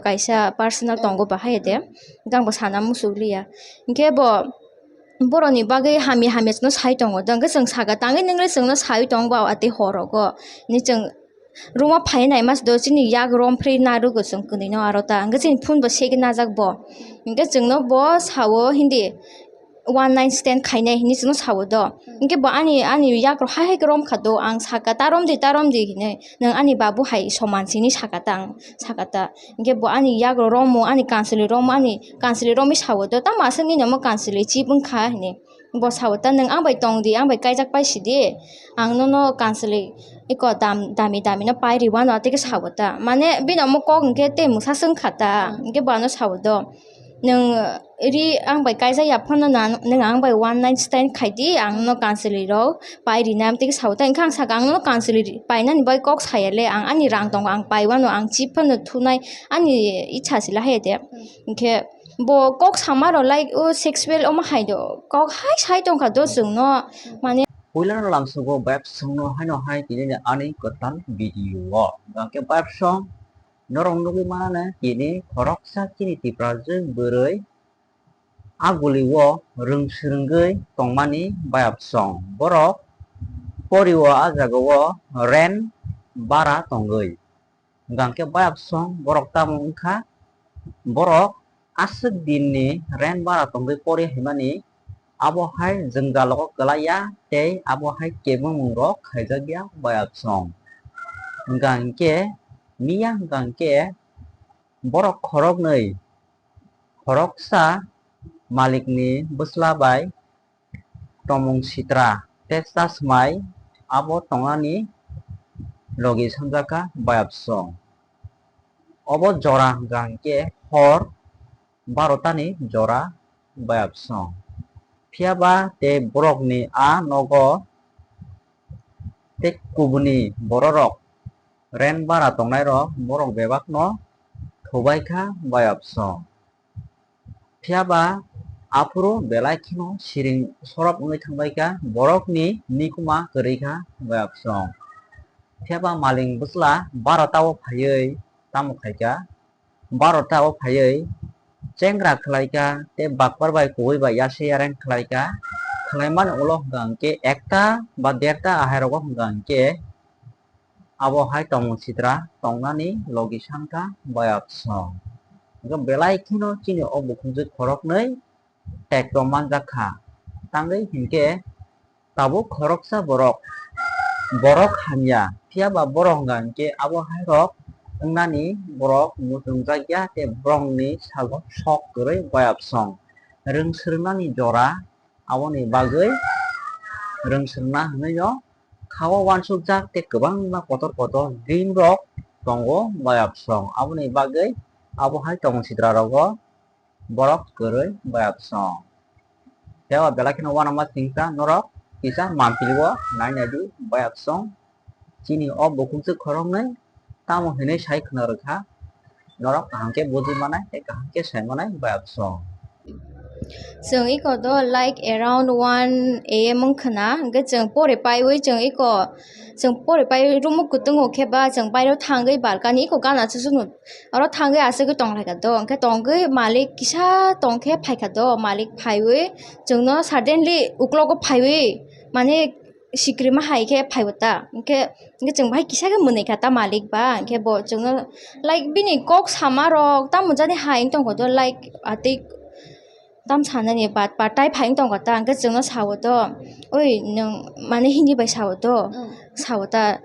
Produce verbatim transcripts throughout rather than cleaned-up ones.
kaisa personal tongo bahai de, hwnkhe ang bo sana muchuk liya. Hwnkhe bo borokni bagwi hamya hamya chwngno sai tongo do, hwnkhe chwng saka tangwi nwngle chwngno sai tongo bo atwi horogo, hinwi chwng room o phai naima se do, chini yak rom phri narwgo chwng kwnwi no aro ta, hwnkhe chini phone bo segwi najak bo, hwnkhe chwngno bo sao hindi one night stand khainai hinwi chwngno sao do, hwnkhe bo ani, ani yak rok hai hai khe rom kha do, ang saka ta rom di, ta rom di hinwi, nwng ani babu hai soman sini saka ta, ang saka ta, hwnkhe bo ani yak rok romo, ani kanchwlwi romo, ani kanchwlwi romwi sao do, tamo aswk nini omo kanchwlwi chip wngkha hinwi. Bo sao ta, "Nwng ang bai tong di, ang bai kaijak pai si di, ang nono kanchwlwi eko dam, dami dami no pai ri wano," atwi khe sao ta. Mane bini omo kok hwnkhe tei mwsa se wngkha ta, hwnkhe bo ano sao do, "Nwng ri ang bai kaijak ya phano na, nwng ang bai one night stand khai di, ang nono kanchwlwi rok pai rinai," amtwi khe sao ta. Hwnkhe ang saka, "Ang nono kanchwlwi ri-, painani bai kok saya le, ang ani rang tongo, ang pai wano, ang chip phano thunai, ani icha se lahai de." Hwnkhe bo kok sama rok like o sexual omo hai do, kok hai sai tongkha do chwngno, mane. Puila no lamsogo bayapsongno haino hai tini ani kwtal video o. Hwnkhe bayapsong norok nugwi manane tini khoroksa chini Tiprajwk bwrwi aguli o rwng swrwngwi tongmani bayapsong. Borok pori o ah jaga o rent bara tongwi. Hwnkhe bayapsong borok tamo wngkha, borok aswk dinni rent bara tongwi pori haimani, abo hai jwngjalogo kwlaiya tei abo hai kebengmungrok khaijakya bayapsong. Hwnkha hwnkhe miya hwnkha hwnkhe borok khoroknwi, khoroksa malikni bwsla bai tongmung sitra tei chasmai abo tongnani logi sanjakha bayapsong. Obo jora hwnkha hwnkhe hor barotani jora bayapsong. Phiyaba tei borokni a nogo tei kubuni bororok rent bara tongnairok borok bebakno thubaikha bayapsong. Phiyaba aphuru belai kheno siring sorop wngwi thangbaikha, borokni nikuma kwrwikha bayapsong. Phiyaba maling bwsla barota o phaiwi tamo khaikha, barota o phaiwi chengra khlaikha tei bakpar bai kubui bai yase yareng khlaikha. Khlaimani ulo hwnkha hwnkhe ekta ba derta ahai rogo hwnkha hwnkhe abo hai tongmung sitra tongnani logi sankha bayapsong. Hwnkhe belai kheno chini o bukhukjwk khoroknwi tekto manjakha. Tangwi hinkhe tabuk khoroksa borok, borok hamya, phiyaba borok hwnkha hinkhe abo hairok wngnani borok muchungjakya tei borokni sago sok kwrwi bayapsong. Rwng swrwngnani jora aboni bagwi rwng swrwngna hwnwi no kha-o uansukjak tei kwbangma kotor kotor dream rok tongo bayapsong. Aboni bagwi abo hai tongmung sitra rogo borok kwrwi bayapsong. Tei o belai kheno uanama singsa norok kisa mampli o nai nai di bayapsong. Chini o bukhukjwk khoroknwi tamo hinwi sai khwna rwkha, norok kaham khe bujui manai tei kaham khe sai manai bayapsong. Chwng iko do like around one A M wng khwna, hwnkhe chwng pori paiwi chwng iko, chwng pori paiwi room o kwtwng o khe ba chwng bairo thangwi balkani iko gana chuchuk no oro thangwi achugwi tonglaikha do, hwnkhe tongwi malik kisa tongkhe phaikha do, malik phaiwi chwngno suddenly uklogo phaiwi mane sikrima hai khe phaibo ta, hwnkhe, hwnkhe chwng bahai kisa khe mwnwi kha ta malik ba, hwnkhe bo chwngno, like, bini kok sama rok tamo jani hai wng tongkha do, like, atwi tam sanani bat pat tai phai wng tongkha ta, hwnkhe chwngno sao do, "Oi, nwng mane hindi bai sao do?" Mm. Sao ta,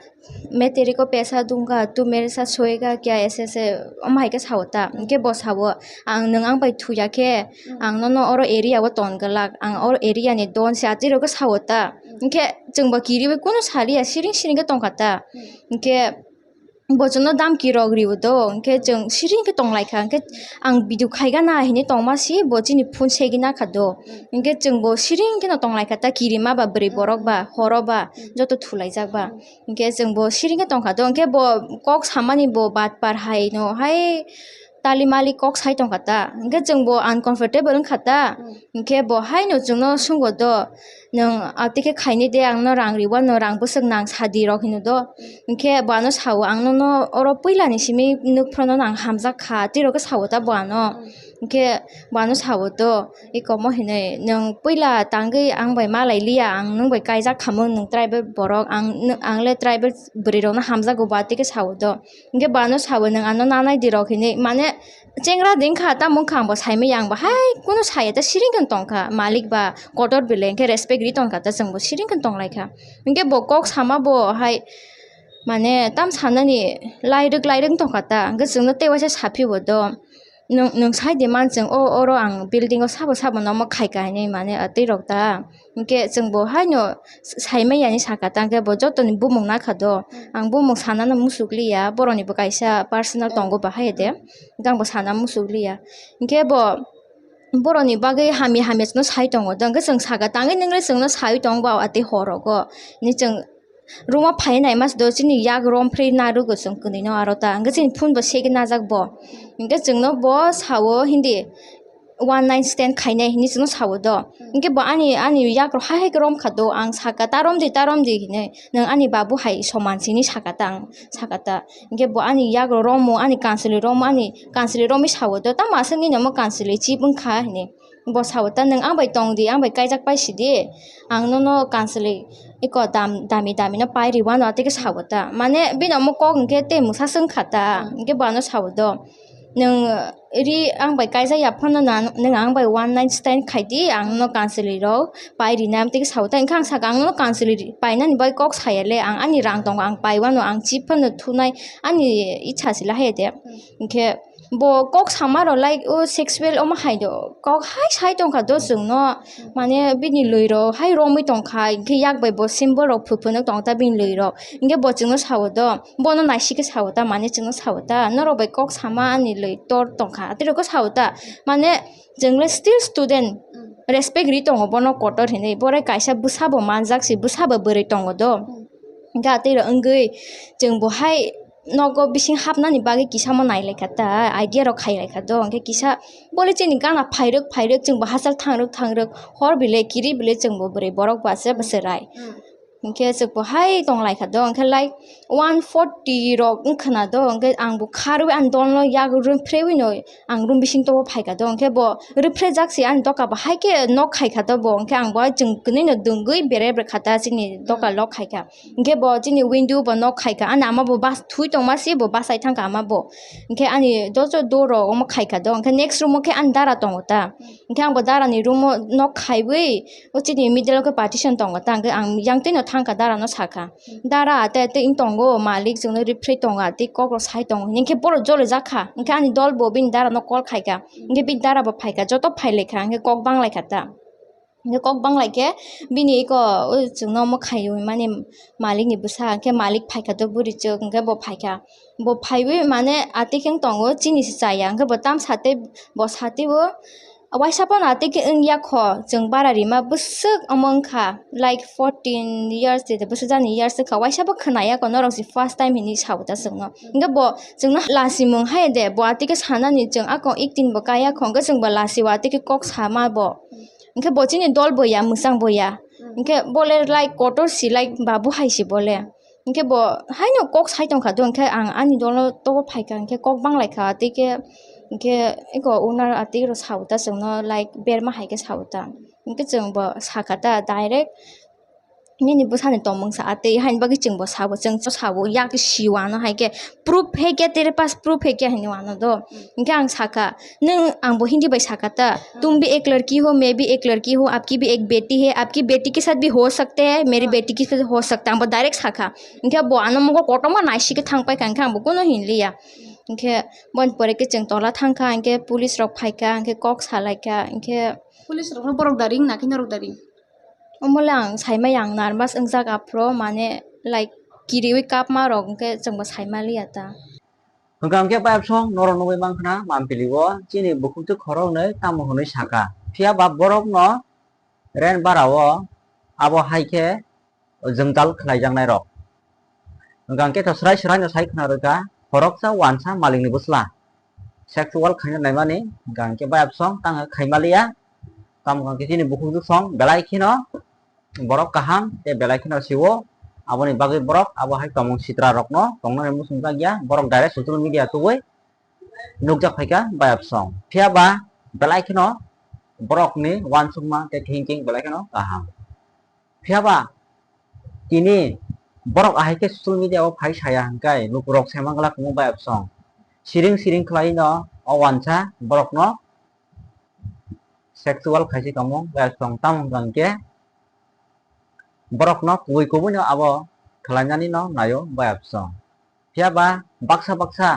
"Main तेरे को पैसा दूंगा, तू मेरे साथ सोएगा क्या, ऐसे ऐसे," omo hai khe sao ta, hwnkhe bo sao, "Ang, nwng ang bai thuya khe, ang nono oro area o ton glak, ang oro area ni don se," atwi rok khe sao ta. Hwnkhe chwng bo kiriwi kunu saliya, siring siring khe tongkha ta. Hwnkhe bo chwngno damki rok riwo do, hwnkhe chwng siring khe tonglaikha, hwnkhe ang video khaigana hinwi tongma si bo chini phone segwi nakha do. Hwnkhe chwng bo siring kheno tonglaikha ta, kirima ba bwrwi borok ba, horo ba, joto thulaijak ba. Hwnkhe chwng bo siring khe tongkha do, hwnkhe bo kok samani bo bat par hai no hai tali mali kok sai tongkha ta, hwnkhe chwng bo uncomfortable wngkha ta, hwnkhe bo haino chwngno swngo do, Nwng atwi khe khaini de, ang no rang riwi, ano rang bwswk nang sa di rok hino do. Hinkhe bo ano sao, ang nono oro puila ni simi nuk phano ang hamjak kha, twi rok khe sao ta bo ano. Hinkhe bo ano sao to, iko mo hinwi, "Nwng puila tangwi ang bai malai liya, ang nwng bai kaijak khamung, nwng tribal borok, ang, ang le tribal bwrwi rok no hamjago," bo atwi khe sao to. Hinkhe bo ano sao, "Nwng ano nanai di rok," hinwi, mane chengra de wngkha, tamo wngkha, ang bo saimaya, ang bo hai kunu saya ta siring khe tongkha, malik ba kotor bile hinkhe respect ri tongkha ta, chwng bo siring khe tonglaikha. Hinkhe bo kok sama bo hai, mane tam sanani lairwk lairwk tongkha ta, hinkhe chwngno tei waisa saphi bo do. Nwng, nwng sai di man chwng o, oro ang building o sabo sabo nomo khaika hinwi mane, ah, twi rok ta. Hinkhe chwng bo haino s-, saimaya hinwi saka ta, hinkhe bo jotoni bumung nakha do. Ang bumung sanano musuk liya, boroni bo kaisa personal tongo bahai de. Hinkhe ang bo sana musuk liya. Hinkhe bo boroni bagwi hamya hamya chwngno sai tongo do. Hinkhe chwng saka ta, "Tangwi nwng le chwngno sai tongo ba atwi hor rogo," hinwi chwng room o phai nai mas do, chini yak rom phri narwgo chwng kwnwi no aro ta. Hinkhe chini phone bo segi najak bo. Hinkhe chwngno bo sao hindi one night stand khainai hinwi chwngno sao do. Hinkhe bo ani, ani yak rok hai hai khe rom kha do. Ang saka, "Ta rom di, ta rom di," hinwi. "Nwng ani babu hai soman," hinwi saka ta ang, saka ta. Hinkhe bo ani yak rok romo, ani kansili romo, ani kansili romwi sao do. "Tamo aswk nini omo kansili chip wngkha," hinwi. Bo sao ta, "Nwng ang bai tong di, ang bai kaijak pai si di, ang nono kansili iko dam, dami dami no pai riwano," atwi khe sao ta. Mane bini omo kok hinkhe tei mwsa swng kha ta, hinkhe bo ano sao do, "Nwng ri ang bai kaijak ya phano na, nwng ang bai one night stand khai di, ang nono kansili rok pai rina," amtwi khe sao ta. Hinkhe ang saka, "Ang nono kansili ri-, painani bai kok saya le, ang ani rang tongo, ang paiwano, ang chip phano thunai, ani icha sila hai de." Hinkhe bo kok sama rok like o sexual omo hai do, kok hai sai tongkha do chwngno, mane bini lwi rok hai romwi tongkha, hinkhe yak bai bo symbol rok phuphuno tongta bini lwi rok, hinkhe bo chwngno sao do, bono naisik khe sao ta, mane chwngno sao ta, "Norok bai kok sama ani lwi tor tongkha," atwi rok khe sao ta, mane chwng le still student, respect ri tongo bono kotor hinwi, bore kaisa bwsa bo manjak si, bwsa bo bwrwi tongo do. Hinkhe atwi rok wngwi chwng bo hai nogo bising hapnani bagwi kisa mo nailaikha ta, idea rok khailaikha do. Hinkhe kisa bole chini gana phairwk phairwk, chwng bo hachal thangrwk thangrwk, hor bile kiri bile chwng bo bwrwi borok bo aswk bo chwrai. Hinkhe chwng bo hai tonglaikha do, hinkhe like one forty rok wngkhwna do, hinkhe ang bo kharwi ani dolno yak rwphrewi no ang room bising tobo phaikha do, hinkhe bo rwphrejak se ani doka bo hai khe nok khaikha do bo, hinkhe ang bo chwng kwnwi no dwngwi berai bwrwkha ta chini doka lok khaikha. Hinkhe bo chini window bo nok khaikha, ani ama bo bas thui tongma se bo bachai thangkha ama bo. Hinkhe ani dojo door rok omo khaikha do, hinkhe next room o khe ani dara tongo ta. Hinkhe ang bo dara ni room o nok khaiwi o chini middle o khe partition tongo ta, hinkhe ang yang twi no thangkha dara no sakha, "Dara, ate ate wng tongo, malik chwngno rwphrwi tongo, atwi kok rok sai tongo," hinkhe borok jolijak kha. Hinkhe ani dol bo bini dara no call khaikha, hinkhe bini dara bo phaikha, joto phailaikha, hinkhe kok banglaikha ta. Hinkhe kok banglai khe bini iko o chwngno omo khaiwi mani malikni bwsa, hinkhe malik phaikha do buri chwk, hinkhe bo phaikha. Bo phaiwi mane atwi khe wng tongo, chini se chaya, hinkhe bo tam satwi, bo satwi o waisa phano atwi khe wngya kho, chwng bara rima bwswk omo wngkha, like fourteen years de, de bwswk jani years wngkha, waisa bo khwnaya kho, norok se first time hinwi sao ta chwngno. Hinkhe bo chwngno lasimung hai de, bo atwi khe sanani chwng ako acting bo kaya kho, hinkhe chwng bo lasi o atwi khe kok sama bo. Hinkhe bo chini dol bo ya, mwchang bo ya. Hinkhe bo le like kotor si, like babu hai si bo le. Hinkhe bo haino kok sai tongkha do, hinkhe ang ani dolno tobo phaikha, hinkhe kok banglaikha, tei khe hinkhe eko owner atwi rok sao ta chwngno, like berma hai khe sao ta. Hinkhe chwng bo sakha ta direct, "Nini bwsani tongmung sa atwi," haini bagwi chwng bo sao, chwng sao yak si wano hai khe, "Proof hai khe, tere paas proof hai khe?" hinwi wano do. Hinkhe ang sakha, nwng, ang bo Hindi bai sakha ta, "Tum bhi ek ladki ho, main bhi ek ladki hu, aapki bhi ek beti hai, aapki beti ke saath bhi ho sakta hai, meri beti ke saath ho sakta hai," ang bo direct sakha. Hinkhe bo ano mokol kotorma naisik khe thang paikha, hinkhe ang bo kunu hinliya. Hinkhe boni pore khe chwng tola thangkha, hinkhe police rok phaikha, hinkhe kok salaikha, hinkhe police rok no borok da ring na khe norok da ring? Omo le ang saimaya, ang nervous wngjak aphuru, mane, like, kiriwi kapma rok, hinkhe chwng bo saimaliya ta. Hwnkha hwnkhe bayapsong norok nugwi mankha na Mampili o chini bukhukti khoroknwi tamo hwnwi sakha. Phiya ba borokno rent bara o abo hai khe jwngjal khlaijaknai rok. Hwnkha hwnkhe to swrai swraino sai khna rwkha, khoroksa wansa malikni bwsla sexual khaina naimani, hwnkha hwnkhe bayapsong tangkha khaimaliya. Tamo hwnkha hwnkhe chini bukhukti song belai kheno borok kaham tei belai kheno siwo, aboni bagwi borok abo hai tongmung sitra rokno tongnani muchungjak ya, borok direct social media tubui nukjak phaikha bayapsong. Phiya ba belai kheno borokni uansukma tei thinking belai kheno kaham. Phiya ba tini borok ahai khe social media o phai saya hwnkhe lukurok saimanglak tongo bayapsong. Siring siring khlai no o uansa borokno sexual khaisi tongmung bayapsong, tamo hwnkha hwnkhe borokno kubui kubui no abo khlainani no naio bayapsong. Phiya ba baksa baksa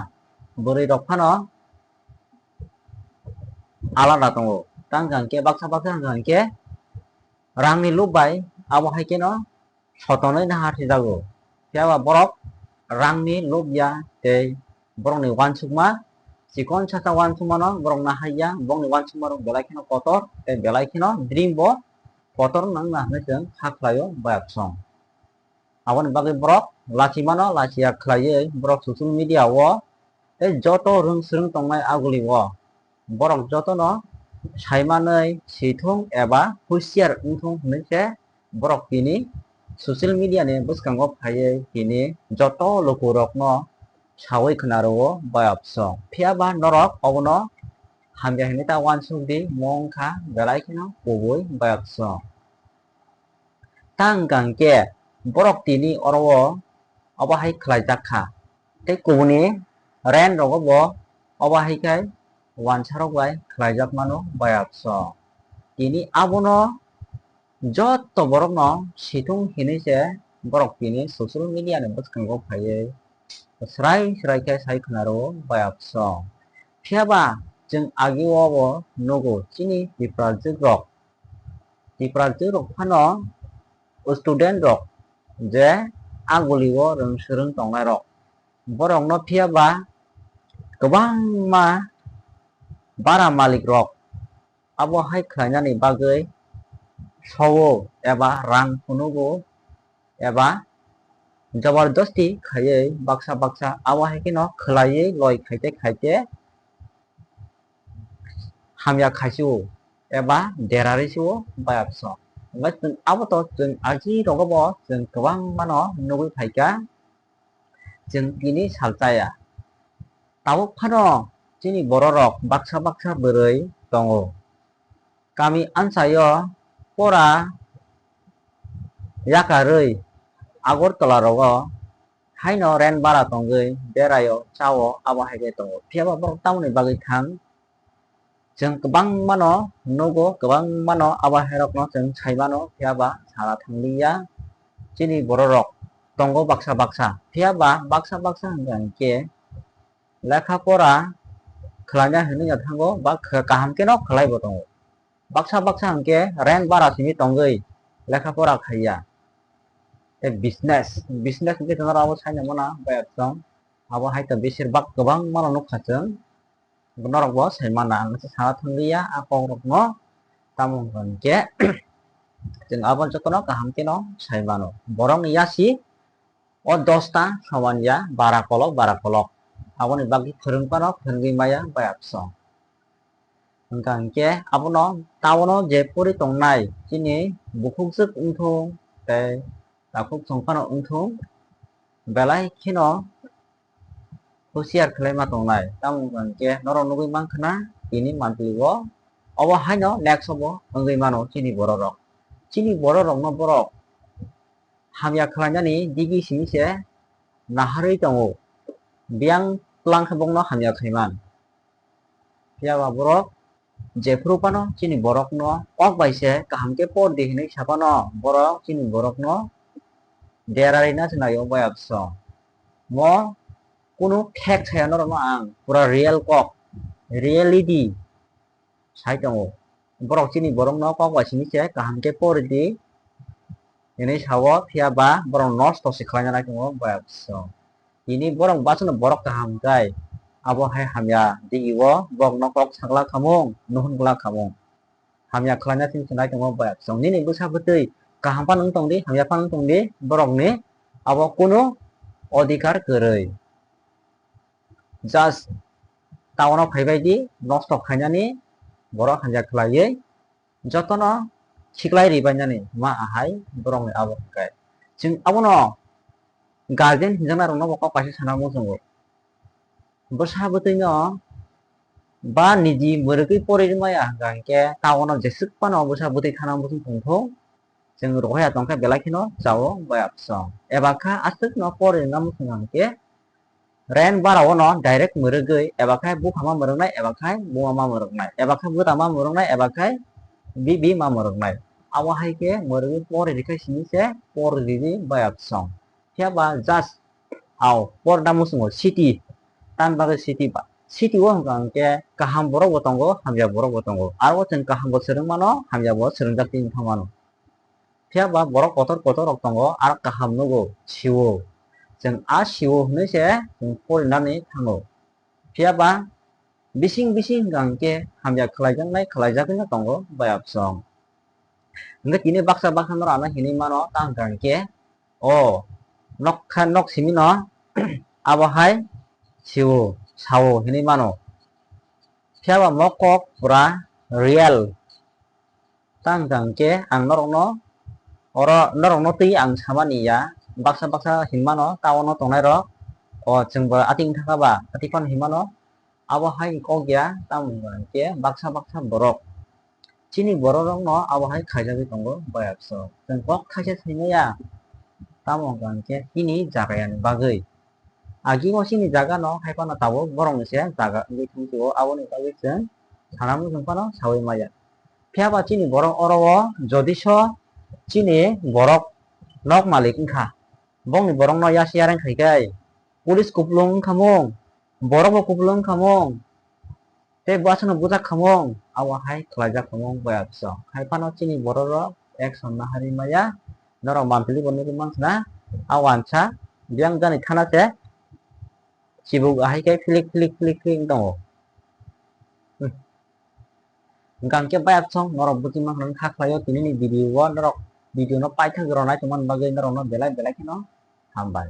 bwrwi rok phano alada tongo. Tang hwnkha hwnkhe baksa baksa hwnkha hwnkhe rangni lob bai abo hai kheno sotonwi naharsijago. Phiya ba borok rangni lob ya tei borokni uansukma, chikon saka uansukmano borok nahar ya, bongni uansukmarok belai kheno kotor tei belai kheno dream bo kotor wng na hinwi chwng kha khlaio bayapsong. Aboni bagwi borok lachimano lachiya khlaiwi borok social media o tei joto rwng swrwng tongnai aguli o borok jotono saimanwi sithung eba husiar wngthung hinwi khe borok tini social media ni bwskango phaiwi tini joto lukurokno sawi khna rwo bayapsong. Phiya ba norok obono hamya hinwi ta uansuk di, mo wngkha belai kheno kubui bayapsong. Tang hwnkha hwnkhe borok tini oro o obo hai khlaijak kha. Tei kubuni rent rogo bo obo hai khai uansarok bai khlaijak mano bayapsong. Tini abono joto borokno sithung hinwi se borok tini social media ni bwskango phaiwi swrai swrai khe sai khna rwo bayapsong. Phiya ba chwng agi o bo nugo chini Tiprajwk rok, Tiprajwk rok phano student rok je aguli o rwng swrwng tongnai rok, borokno phiya ba kwbangma bara malik rok abo hai khlainani bagwi sowo eba rang phunugo eba jabardasti khaiwi baksa baksa abo hai kheno khlaiwi loi khaite khaite hamya khaisio eba derari sio bayapsong. Hwnba chwng abo to chwng aji rogo bo chwng kwbangma no nugwi phaikha, chwng tini salchaya. Tabuk phano chini bororok baksa baksa bwrwi tongo. Kami anchaio pora yakarwi Agartala rogo haino rent bara tongwi beraio, chao, abo hai khe tongo. Phiya ba borok tamoni bagwi thang? Chwng kwbangma no nugo, kwbangma no abo hai rokno chwng sai mano, phiya ba sana thang liya. Chini bororok tongo baksa baksa, phiya ba baksa baksa hwnkha hwnkhe lekha pora khlaina hinwi ya thango ba kha-, kaham khe no khlai bo tongo. Baksa baksa hwnkhe rent bara simi tongwi lekha pora khaiya. Tei business, business hwnkhe chwng abo saina mano bayapsong. Abo hai to besir bak kwbangma no nukha chwng. Norok bo sai mana, ang se sana thang liya a kok rok no. Tamo hwnkha hwnkhe chwng abo jotono kaham khe no sai mano. Borok ni yasi o dosta soman ya, bara kolok, bara kolok. Aboni bagwi phwrwng phano phwrwngwi maya bayapsong. Hwnkha hwnkhe abono taono je pori tongnai chini bukhukjwk wngthung tei takhuk chwng phano wngthung, belai kheno husiar khlai ma tongnai. Tamo hwnkha hwnkhe norok nugwi mankha na tini mantli o, obo haino next o bo wngwi mano chini bororok. Chini bororokno borok hamya khlainani digi simi se naharwi tongo. Biyang tlang khe bokno hamya khaiman. Phiya ba borok jephuru phano chini borokno kok bai se kaham khe por di hinwi sa phano borok chini borokno derarina se naio bayapsong. Mo kunu fake saya norokno ang pura real kok, reality sai tongo. Borok chini borokno kok bai simi se kaham khe pori di hinwi sao, phiya ba borok nosto se khlaina nai tongo bayapsong. Tini borok basono borok kaham kai abo hai hamya digi o borokno kok sakla khamung, nuhun glak khamung. Hamya khlaina simi se nai tongo bayapsong. Nini bwsa bwtwi kaham phano wng tong di, hamya phano wng tong di, borokni abo kunu odhikar kwrwi. Just taono phaibai di, nosto khainani borok hamya khlaiwi. Jotono khiklai ribainani ma ahai borokni abo hwnkhe. Chwng abono guardian hinjaknai rokno bo kok kaisa sana muchungo. Bwsa bwtwino ba niji mwrwgwi pori maya hwnkha hwnkhe taono jeswk phano bwsa bwtwi thana muchung tongthung, chwng rohorya tongkhe belai kheno chao bai absong. Eba kha aswkno pori rwna muchung hwnkhe rain bara ono direct mwrwgwi eba khai bupha ma mwrwknai eba khai buma ma mwrwknai eba khai bwta ma mwrwknai eba khai bibi ma mwrwknai. Abo hai khe mwrwgwi pori rwkhe simi se pori rwdi bai absong. Phiya ba just ao porda muchungo city, tamni bagwi city ba, city o hwnkha hwnkhe kaham borok bo tongo, hamya borok bo tongo. Aro o chwng kaham bo swrwng mano, hamya bo swrwngjak tini thang mano. Phiya ba borok kotor kotor rok tongo, aro kaham nugo, siwo. Chwng a siwo hwnwi se chwng porinani thango. Phiya ba bising bising hwnkha hwnkhe hamya khlaijaknai, khlaijakgwino tongo bai absong. Hwnkhe tini baksa baksa norok ano hinwi mano, tamo hwnkha hwnkhe o nokha nok simi no abo hai siwo, sawo hinwi mano. Phiya ba mo kok pura real. Tamo hwnkha hwnkhe ang norokno oro norokno twi ang samani ya, baksa baksa hinmano town o tongnai rok, o chwng bo ating thangkha ba ati phano hinmano. Abo hai kok ya, tamo hwnkha hwnkhe baksa baksa borok chini borok rokno abo hai khaijagwi tongo bai absong. Chwng kok thaisa saimaya, tamo hwnkha hwnkhe chini jaga yani bagwi. Agi o chini jaga no hai phano tabuk borok ni se jaga wngwi thang sio, aboni bagwi chwng sana muchung phano sawi maya. Phiya ba chini borok oro o jodi so chini borok nok malik wngkha, bongni borok no yasi yareng khai khe police kupulung wngkha mung, borok bo kupulung wngkha mung, tei bo aswkno bujak khamung, abo hai khlaijak khamung bai absong. Hai phano chini borok rok action nahari maya, norok mantli bo nugwi mansana, a wansa biyang jani thana se chibuk ahai khe philik philik philik philik wng tongo. Hmm. Hwnkha hwnkhe bai absong norok bwtwi mankha kha khlaio tini ni video o, norok video no paithak rw nai tongmani bagwi norok no belai belai kheno hambai.